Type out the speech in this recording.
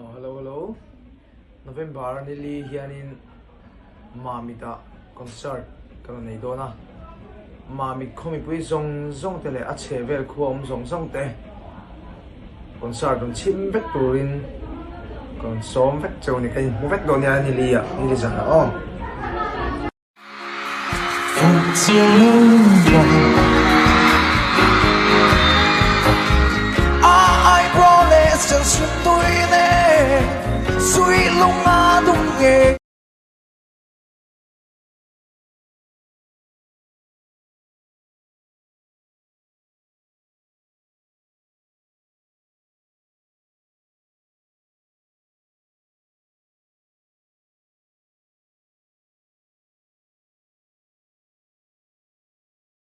Hello hello November ni li hianin Mamit ah concert ka rawn nei dawn a, Mamit khaw mipui zawng zawng te leh a chhe vel khua awm zawng zawng te concert rawn chhim vek turin ka rawn sawm vek cheu a ni, ka inhmu vek dawn nia ni li ah ni li zan ah aw.